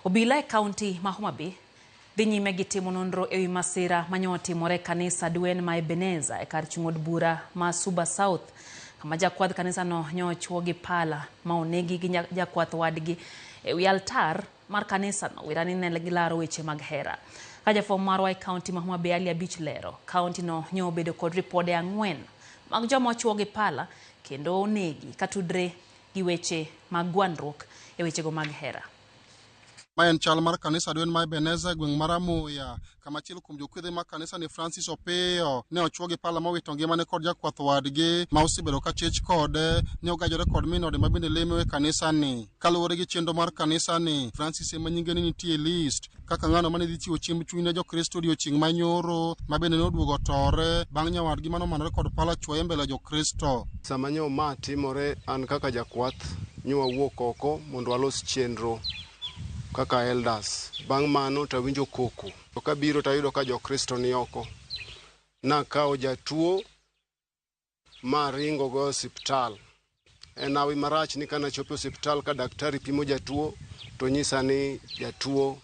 Obila e kaunti ma Homa Bay dhi nyime gi timo nonro ewi masira manyo otimore e kanisa Dwen ma Ebeneza e kar chung' od bura ma Suba South kama jakwadh kanisano nyo ochwo gi pala ma onegi gi jakwath wadgi ewi altar mar kanisano wirani ne gilaro weche mag hera. Ka jafwambo marwa e kaunti ma Homa Bay Ali Abich lero, kaunti no nyo obedo kod ripode ang'wen mag joma ochwo gi pala kendo onegi katudre gi weche mag gwandruok e wechego mag hera. Ma en chal mar kanisa Dwen ma Ebeneza e gweng' mar Amuya, kama achiel kuom jokwedhe mag kanisa ni Francis Opiyo ne ochwo gi pala mowito ngimane kod jakwath wadgi ma osebedo ka chich kode ni ogajore kod min ode ma bende lemo e kanisa ni. Kaluwore gi chenro mar kanisa ni, Francis ema nyinge ne nitie e list kaka ng'ano mane dhi chiwo chiemb chuny ne Jokristo odiochieng' ma nyoro ma bende ne oduogo otore bang' nyawadgi mane omanore kod pala chwoye mbele Jokristo. Sama nyo ma timore, an kaka jakwath nyo wawuok oko mondo walos chenro kaka elders. Bang' mano to awinjo koko. To kabiro to ayudo ka Jokristo ni oko. Nakawo jatuo ma aringo go e osiptal. En hawi marach ni kana chopo e osiptal ka daktari pimo jatuo to nyisa ni jatuo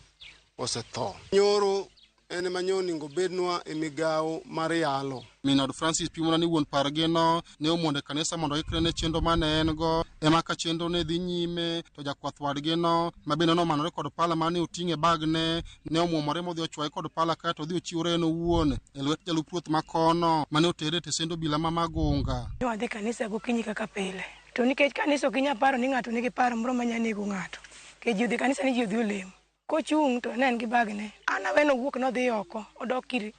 osetho. Nyoro en ema nyo onego bednwa e migawo mar yalo. Min od Francis pimona ni wuon pargino ne omondo e kanisa mondo oikre ne chenro mane en go ema ka chenro ne dhi nyime to jakwath wadgino ma bende nomanore kod pala mane oting'o e bagne ne omuomore modhi ochwaye kod pala kaeto odhi ochiwore en owuon e lwet jalup ruoth ma kono mane otere e tesend obila ma Magunga. Ne wadhi kanisa gokinyi kaka pile. To nikech kanisa ok inyal paro ni ng'ato nigi paro moro manya nego ng'ato. Nikech ji odhi kanisa ni ji odhi olem. Kochung' to ne en gi bagne. An awe nowuok nodhi oko, odok ir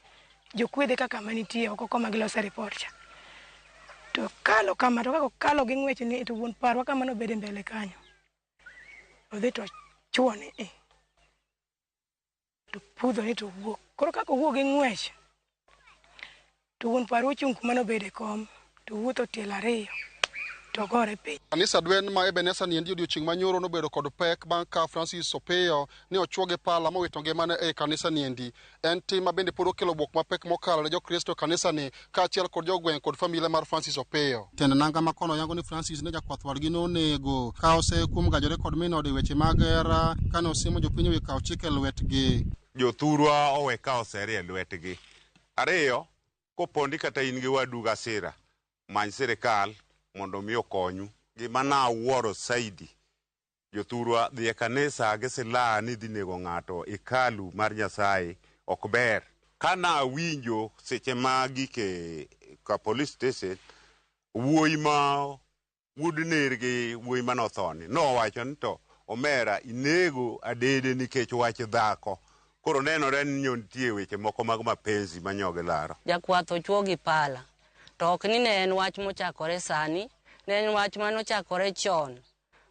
jokwedhe ka kama nitie oko koma gilose report cha. To kalo kama to kaka okalo gi ng'wech ni to wuon parwa kama nobedo e mbele kanyo. Odhi to chuone e. To pudho ni to wuok. Koro kaka owuok gi ng'wech to wuon parwa ochung' kuma nobede kom to wuotho tielo ariyo to gore piny. Kanisa Dwen ma Ebeneza niendi odiochieng' ma nyoro nobedo kod pek bang' ka Francis Opiyo ne ochwo gi pala mowito ngimane ei kanisa niendi. En tim ma bende pod okelo bwok mapek mokalo ne Jokristo e kanisa ni kaachiel kod jogweng' kod familia mar Francis Opiyo. Tend nanga ma kono yango ni Francis ne jakwath wadgi nonego ka oseye kuom gajore kod min ode e weche mag hera kane osimo jopiny ewi kawo chik e lwetgi. Jothurwa owe kawo seri e lwetgi. Ariyo, kopondi kata in gi wadu gasira, many sirikal mondo mi okonyu. Gima nawuoro saidi, jothurwa dhi e kanisa gi silaha ni idhi nego ng'ato hekalu mar Nyasaye ok ber. Ka nawinjo seche ma gik e ka police station, wuoyi ma wuod nergi wuoyi mane othoni nowacho ni to omera inego adede nikech wach dhako. Koro nenore ni nyo nitie weche moko mag mapenzi ma nyo gilaro. Jakwath ochwo gi pala. To ok ni ne en wach mochakore sani, ne en wach mane ochakore chon.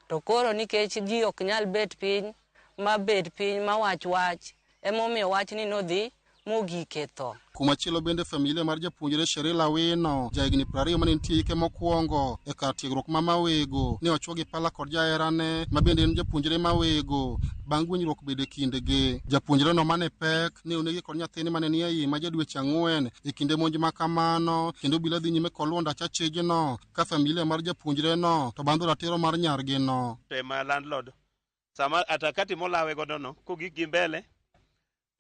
To koro nikech ji ok nyal bet piny ma bed piny ma wach wach, emomiyo wachni nodhi mogik e tho. Kumachielo bende familia mar japuonjre Sheril Awino, jahigni 20 mane nitie hike mokwongo e kar tiegruok ma Mawego, ne ochwo gi pala kod jaherane ma bende en japuonjre Mawego bang' winjruok bedo e kindgi. Japuonjreno mane pek ne onegi kod nyathine mane nie iye ma ja dweche 4 e kinde monj ma kamano, kendo obila dhi nyime kod luwo ndach achijno ka familia mar japuonjreno to bandho ratiro mar nyargino. To ema landlord sama atakati molawe godo no kogik gi mbele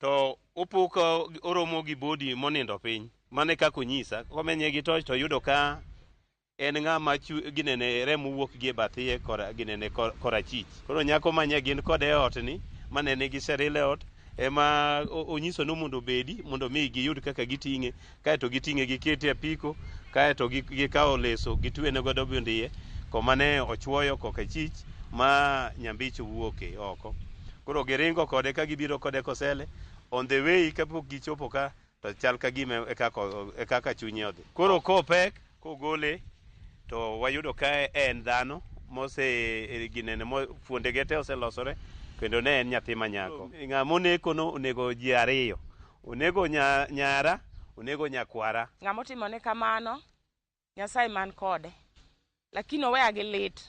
to opo ka oromo gi body monindo piny. Mano e kaka onyisa. Komenye gi torch to yudo ka en ng'ama ginene remo wuok gi e bath iye kora ginene korachich. Koro nyako manye gin kode e ot ni mane nigi Sheril e ot ema onyiso ni mondo obedi mondo mi giyud kaka giting'e, kaeto giting'e gikete e apiko, kaeto gikawo leso gitwene godo bende iye koma ne ochwoyo kokachich ma nyambich owuoke oko. Koro giringo kode ka gibiro kode Kosele, on the way kapok gichopo ka to chal ka gima e kaka chunye odhi. Koro kopek kogole to wayudo ka en dhano mose ginene fuonde ge te oselosore kendo ne en nyathi manyako. Ng'ama oneko no onego ji ariyo. Onego nyara, onego nyakwara. Ng'ama otimone kamano, Nyasaye man kode. Lakini oweya gi lit.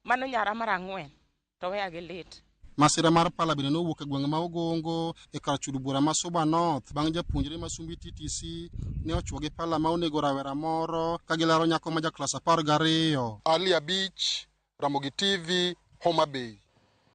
Mano nyara mar 4 to oweya gi lit. Masira mar pala bende nowuok e gweng' ma Ogongo e kar chudo bura ma Suba North bang' japuonjre ma Sumbi TTC ne ochwo gi pala ma onego rawera moro ka gilaro nyako ma ja klas 12. Ali Abich, Ramogi TV, Homa Bay.